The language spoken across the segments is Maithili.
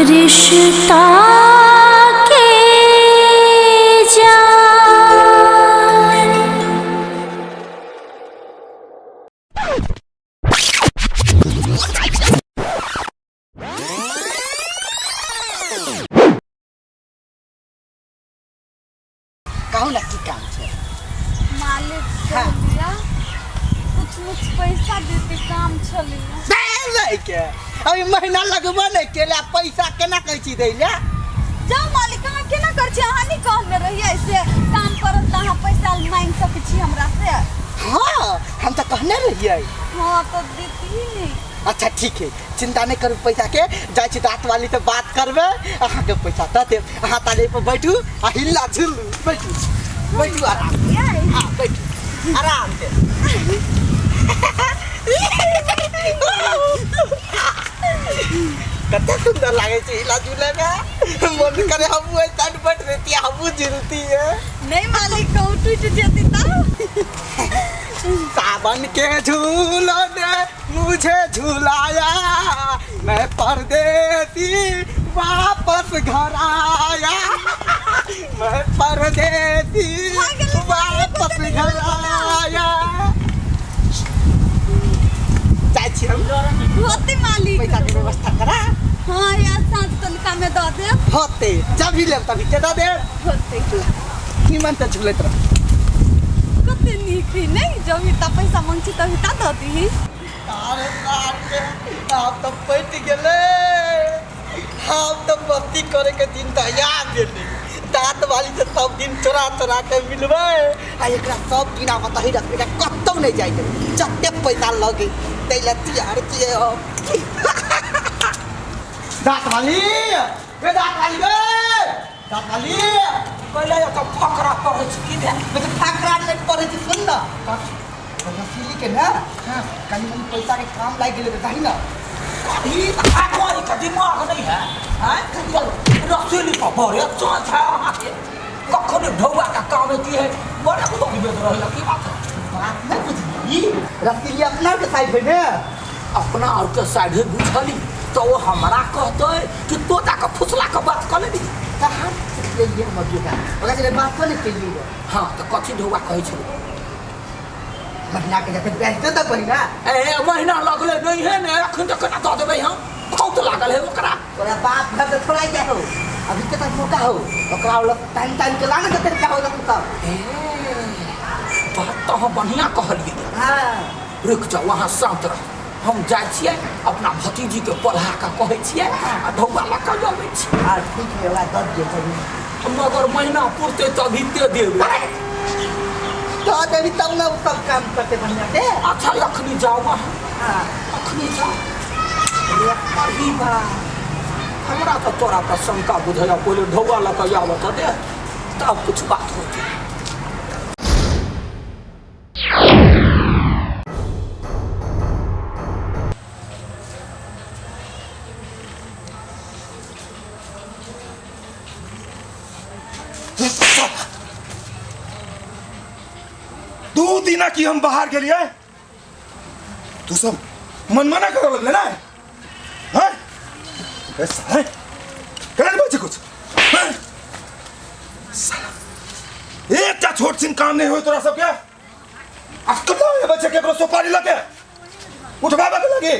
रिश्ता के जान। कहू ना की काम छै। मालिक हाँ। कहलिया कुछ मुछ पैसा देते काम छलिया। नहीं के अभी महीना लगबो नहीं केला, पैसा केना कहै छी दै ले? जाउ मालिक, अहाँ केना करै छी? अहाँ नहि कहने रहियै से काम करब तऽ अहाँ पैसा मांगि सकै छी हमरा से? हाँ, हम तऽ कहने रहियै। हाँ तऽ देती नहि। अच्छा ठीक है, चिंता नहीं करू पैसा के, जाइ छी दाँत वाली से बात करबै, अहाँके पैसा दऽ देब। अहाँ ताले पर बैठू आ हिल्ला झुल्लू, बैठू बैठू आराम से। हाँ बैठू आराम से। कते सुंदर लागे छै हिला झूले में, मन करे हमहूँ ऐसा बैठ रहती, हमहूँ झूलती है। नहीं मालिक, कहूँ टूट जेती तऽ। सावन के झूलों ने मुझे झुलाया, मैं परदेसी वापस घर आया, मैं परदेसी वापस घर आया। जाइ छी हम। होते मालिक, पैसा के व्यवस्था करा। हाँ यार, साँझ तनका में दऽ देब। होते, जब भी लेब तभी के दऽ देब। होते। निमन से झूलैत रह। कते नीक है नहीं, जब इतना पैसा मांग छी तब इतना दऽ दीही। अरे सार के आब तऽ पटि गेलै, हम तऽ मस्ती करे के दिन तऽ आ गेलै। दाँत वाली से सब दिन चोरा चोरा के मिलबै आ एकरा सब दिन आब तही रखबै, एकरा कतौ नहि जाइ देबै, जते पैसा लगे तै लए तैयार छियै हम। दाँत वाली, ए दाँत वाली, ए दाँत वाली। पहिले एतऽ फकरा पढ़ै छी की भेल? मतलब फकरा नहि पढ़ै छी, सुन ना रसीली के ना। हाँ, कनी मनी पैसा के काम लागि गेलै तऽ दही ना। कभी कोई के दिमाग नहीं है हैं? रसीली पर बड़े चांस है अहाँके, कखन ढौआ का काम की है, बड़े बकबेद रहै की बात है? बात नहीं बुझली, रसीली अपना के साइड है ने। अपना और के साइड है बुझली, तो वो हमरा कहते कि तोता के फुसला के बात कर लेबी। कहाँ लेलियै हम अभी ओकरा ओकरा से बात नहीं केलियै। हाँ तऽ कथी ढौआ कहै छलै? महीना के जते ब्याज दे दे बहिना। ए महीना लगले नहीं है ने, अखन तऽ केना दऽ देबै हम, बहुत लागल है ओकरा। तोरा बाप घर से थोड़ा क्या हो, अभी के तक मौका हो, ओकरा वाला टाइम टाइम के लाने जते रुपया हो तू सब। ए बात तऽ अहाँ बढ़िआँ कहलियै। हाँ रुक जाउ, अहाँ शान्त रहू, हम जाइ छियै अपना भतीजी के पढ़ा कऽ कहै छियै आ ढौआ लऽ कऽ अबै छी। हाँ ठीक है, ओकरा दऽ दियौ कभी। मगर महीना पुरतै तभी ते देबै। दऽ देबी तब ने ओ सब काम करते बढ़िया से। अच्छा अखनी जाउ अहाँ। हाँ अखनी जाउ। अरे अही बा, हमरा तऽ तोरा पर शंका बुझैया, पहिले ढौआ लऽ कऽ आबऽ तऽ दे, तब कुछ बात होतै। 2 दिना की हम बाहर गेलियै, तू सब मनमाना करऽ लगले ना? हैं? ए साले, केना नहि बाजै कुछ? हैं? साला, एकटा छोट छिन काम नहि होय तोरा सबके। आ कतना होय बच्चे केकरो सुपारी लगे उठबाबे के लगे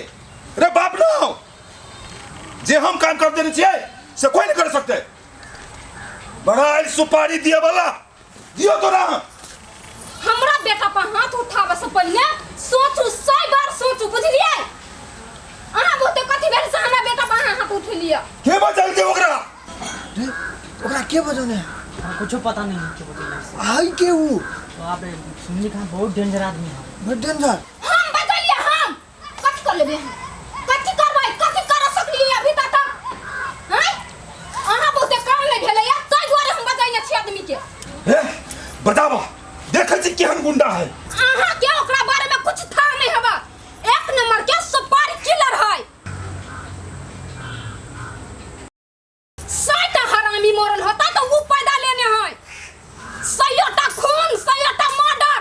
रे बाप ना हो। जे हम काम कर देने छियै से कोई नहीं कर सकते। बड़ा आयल सुपारी दिए वाला दियो तोरा। हमरा बेटा पर हाथ उठाबे से पहिले सोचू, 100 बार सोचू, बुझलियै? अहाँ बहुते कथी भेल से हमरा बेटा पर अहाँ हाथ उठेलियै? के बचल के ओकरा? रे, ओकरा के बजौने? हाँ, कुछो पता नहीं है के बजौने से। आई के ऊ? बाप रे, सुनली कहाँ बहुत डेंजर आदमी है। बहुत डेंजर। हम बजलियै, हम कथी कर लेबै? हम कथी करबै? कथी कर सकलियै अभी तक? हैं? अहाँ बहुते काम नहीं भेलैया, ताहि दुआरे हम बजैने छी आदमी के। हे बताबो, देखै छी केहन गुंडा है। अहाँ के ओकरा बारे में कुछ था नहीं हवा, एक नंबर के सुपारी किलर है। 100टा हरामी मरल होता तो वो पैदा लेने है, 100टा खून, 100टा मर्डर,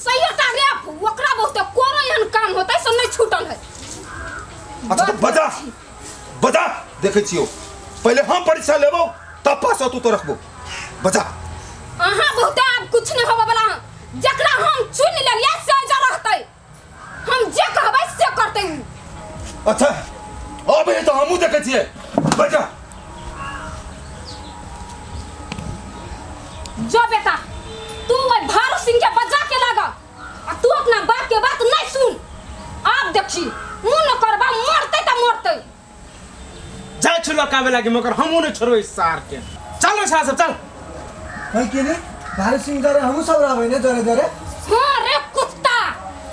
100टा रेप, ओकरा बहुते कोनो एहन काम होता से नहीं छूटल है। अच्छा तो बजा बजा, देखै छियौ। पहिले हम परीक्षा लेबो तब पास होतौ तो रखबो। बजा। अहाँ बहुते आब कुछ नहीं होबे वाला, जकरा हम चुन लेलियै से जा रहतै, हम जे कहबै से करतै उ। अच्छा अब ये तो हमहूँ देखै छियै। बजा। जो बेटा तू ओहि भारू सिंह के बजा के लागा आ तू अपना बाप के बात नहीं सुन। आब देखी मुँह न करबा मरतै त मरतै। जाइ छी लकाबे लागी मगर हमहूँ नहीं छोड़बै सार के। चल रे सार सब चल। है के ने भारू सिंह जरे हमहूँ सब रहबै ने जरे जरे। हाँ रे कुत्ता,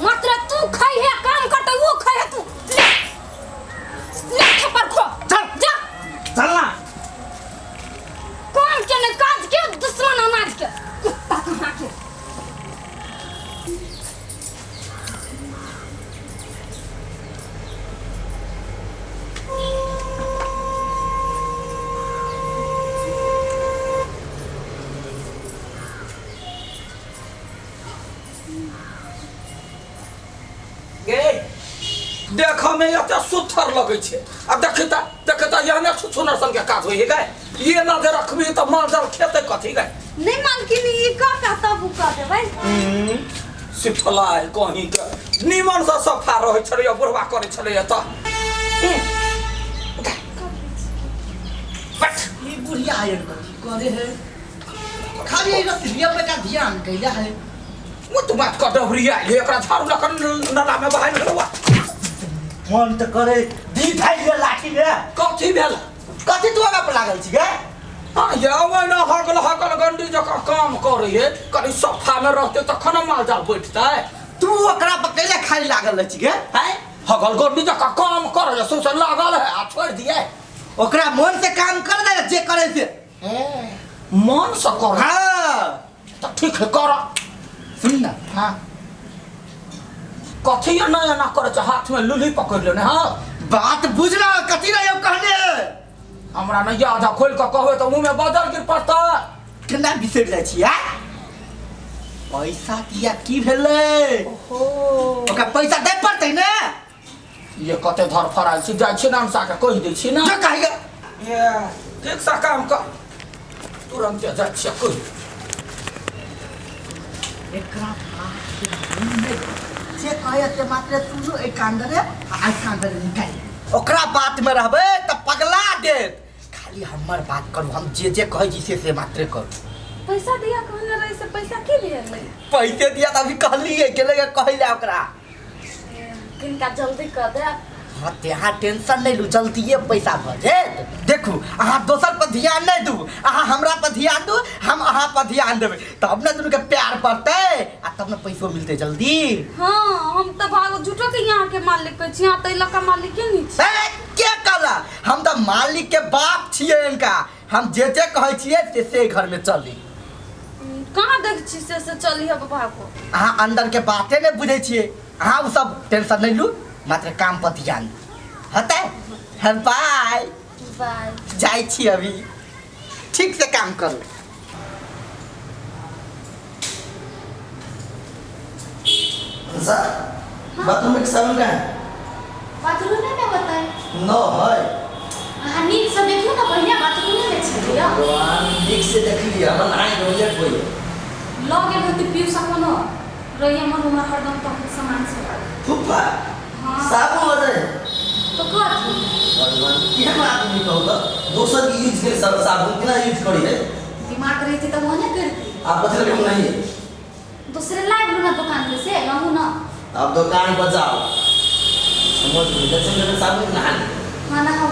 मात्र तू खाई है काम करतै वो खाई है तू। ले ले थप्पड़ खो। चल जा चल ना। काम के ने काज के दुश्मन अनाज के कुत्ता कहाँ के। देख में एते सुथर लगै छै आ देखता देखता एहने छुछुनर सन के काज होय गए। ये ना जे रखबी त माल जाल खेतै कथी गए। नहीं मालकिन ई का कहता बुका देबै। सिफलाय कहीं के निमन से सफा रहै छलै बुढ़वा करै छलै त। बैठ। ई बुढ़िया आयल कथी करे है, खाली रसलिया पे का ध्यान कैला है। वो तो बात कर डबरिया एकरा झाड़ू लखन नाला में बहाइ गेलौ। मन त करे दी फाइल लाठी रे। कथी भेल? कथी तू आगा पर लागल छी गे? हां ये ओना हगल हगल गंडी जका काम करे हे, कनी सफा में रहते तखन माल जाल बैठतै। तू ओकरा पर कैला खाली लागल छी गे? हैं हगल गंडी जका काम करे सौसे लागल है आ छोड़ दिए। ओकरा मन से काम कर दे जे करे से। मन से कर। हां त ठीक है कर। सुन ना। हां कथी ना ना करे छ, हाथ में लुली पकड़ लेने। हां बात बुझला कथी रहे कहने? हमरा नहीं याद है, खोल के कहबे त मुंह में बदल गिर पड़ता। केना बिसरि जाइ छी आ? पैसा दिया की भेलै? ओहो ओकरा पैसा दे पड़तै ने। ये कते धर फराल छी, जाइ छी नाम सा के कहि दै छी ना। जो कहिगा ये ठीक सा काम कर, तुरंत जाइ छी कहि। एकरा जे कहै से मात्र सुनू, एक कान दरे आ एक कान दरे निकालि। ओकरा बात में रहबै त पगला देत। खाली हमर बात करू, हम जे जे कहै छी से मात्र करू। पैसा दिया कहने रहे से पैसा की भेलै? पैसे दिया त अभी कहलिए गेलै कहै ला ओकरा। किनका जल्दी कर दे। हाँ अहाँ टेंशन नहीं लू, जल्दिए पैसा भऽ जायत। देखू अहाँ दोसर पर ध्यान नहीं दू, अहाँ हमरा पर ध्यान दू, हम अहाँ पर ध्यान देबै तब ने दुनू के प्यार पड़तै आ तब ने पैसो मिलतै जल्दी। हाँ हम तऽ भागो झूठो के यहाँ के मालिक कहै छी, यहाँ तऽ इलाका मालिके नहीं छी। के कहला? हम तऽ मालिक के बाप छियै इनका, हम जे जे कहै छियै से घर में चली। कहाँ देख छी से चली है भागो। अहाँ अंदर के बाते नहीं बुझै छियै, अहाँ ओ सब टेंशन नहीं लू, मात्र काम पर ध्यान होतै। हम बाय बाय जाइ छी अभी, ठीक से काम करू। बाथरूम में साबुन कहाँ है? बाथरूम में बताए न है। अहाँ नीक से देखियौ ना बढ़िया बाथरूम में छलै। भगवान नीक से देख लिया, हमरा नहाय के लेट होइए। लऽ गेल होतै पीयूष कोनो रही हमर हमरा हरदम तक सामान सब। फुफा हाँ। साबुन हो जाए तो कथी? भगवान केहन आदमी कहू त दोसर के यूज के सब साबुन केना यूज करी है? दिमाग रहते तब वो नहीं करती। आप बचल हम नहीं है। दूसरे लाइव लो ना दुकान पे से लाहू ना। आप दुकान पर जाओ समझ में जैसे मेरे साबुन नहा ले। हां नहाओ।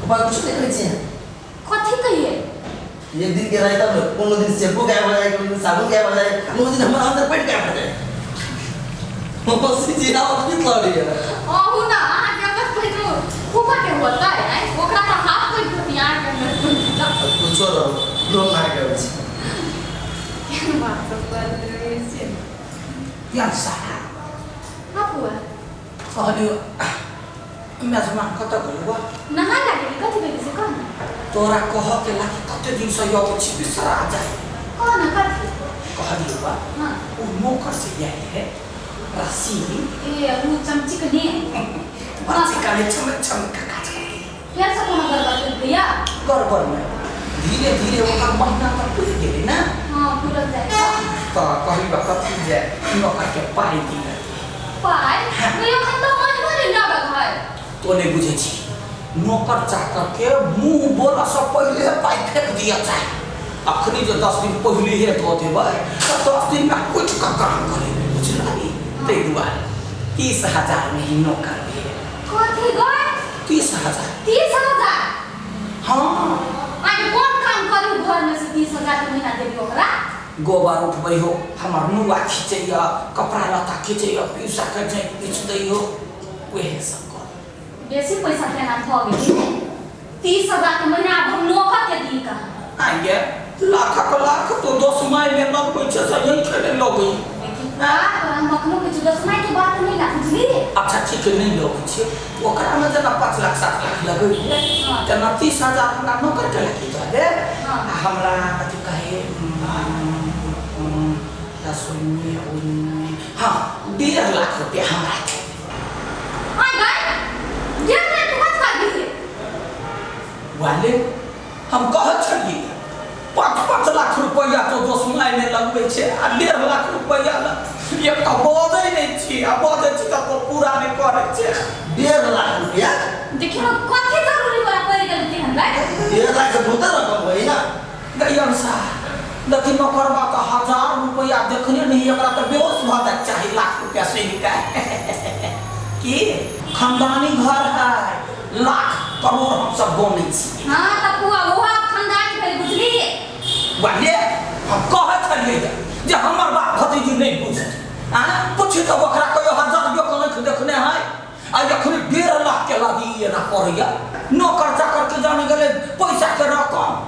ऊपर कुछ नहीं करै छी। कथी कहिए? एक दिन के रहता न कोनो दिन शैम्पू गायब हो जाए, कोनो दिन साबुन गायब हो जाए, कोनो दिन हमरा अंदर पेट गायब हो जाए। मौसी जी आप कित लड़ी है? अहू ना अहाँ के अंदर पेट फूफा के होता है ओकरा त हाथ कोई होती अहाँ के अंदर पेट। कुछो रहो लोग ना करै छी। केहन बात सब बात रहे छै यार सारा। हां फुआ कहलियो मेजमान कतऽ गेलौ? नहा लागेली कथी भेलै से कह ना। तोरा कह के लागी कते दिन से अबै छी बिसरा जाय। कह ना कथी? कहलियो बा। हां उ नौकर से आयल है रसी। ए उ चमची के ने बच्चे काले चमक चमक का काज करती। फेर से कोनो गड़बड़ भेल भैया? गड़बड़ नहि, धीरे धीरे ओकर महीना तऽ पुरि गेलै ने। हाँ, पूरल जाय तऽ कहली बा कथी जे नौकर के पाइ दिअ। पाइ भैया एखन तऽ महीनो नहि लागल है। तो नहीं बुझे छी, नौकर चाकर के मुंह बोला से पहले पाइ फेंक दिया चाहे। अखनी जो 10 दिन पहले हे दऽ देबै तऽ 10 दिन में कुछ का काम करे, बुझलही? ताहि दुआरे 30,000 में ही नौकर भेल। कथी गए? 30,000। 30,000? हाँ। आगे कोन काम करू घर में से 30,000 के महीना देबी ओकरा? गोबर उठबै हो, हमर नुआ खींचैया, कपड़ा लत्ता खींचैया, पीसा के जाइत पीछ दै हो, वएह सब कर। बेसी पैसा केना भऽ गेल? 30,000 के महीना आब हम नौकर के दी कहाँ? आइए लाखक लाख तो 10 माय में लगबै छै से यही खेले लगै। हम कखनो किछु दसमाई के बात नहीं ना बुझली। अच्छा ठीक है, नहीं लगै छै ओकरा में जेना 5 लाख 7 लाख लगै है तेना 30,000 हमरा नौकर के लगी दऽ दे। आ हमरा कथी कहे रसोई में ओहिमे, हाँ 1.5 लाख रुपया हमरा दे। आइ गए 1.5 लाख कथी कर दिही? वाले हम कहै छलियै 5-5 लाख रुपया तो दोसमाय में लगबै छै आ 1.5 लाख रुपया एकटा बजै नहि छी आ बजै छी तऽ तो पूरा नहि करै छै। 1.5 लाख रुपया? देखियौ कथी जरूरी बड़ा पड़ि गेल तेहन भाइ? 1.5 लाख तऽ बहुते रकम होइ ना। गैयम साहब देखी नौकरबा तऽ 1000 रुपया देखने नहीं, एकरा तऽ बेहोश भऽ जाइके चाही लाख रुपया सुनि कऽ। की खानदानी घर है, लाख करोड़ हम सब गनै छी। हाँ तऽ पुआ ओहो खानदानी भेल बुझली। वाले हम कहै छलियै जे हमर बाप भतीजी नहीं बुझत, आँ पूछी तऽ ओकरा कहियो 1000 रुपया कनख देखने है आ एखन 1.5 लाख के लागी एना करैया। नौकर चाकर के जाने गेलै पैसा के रकम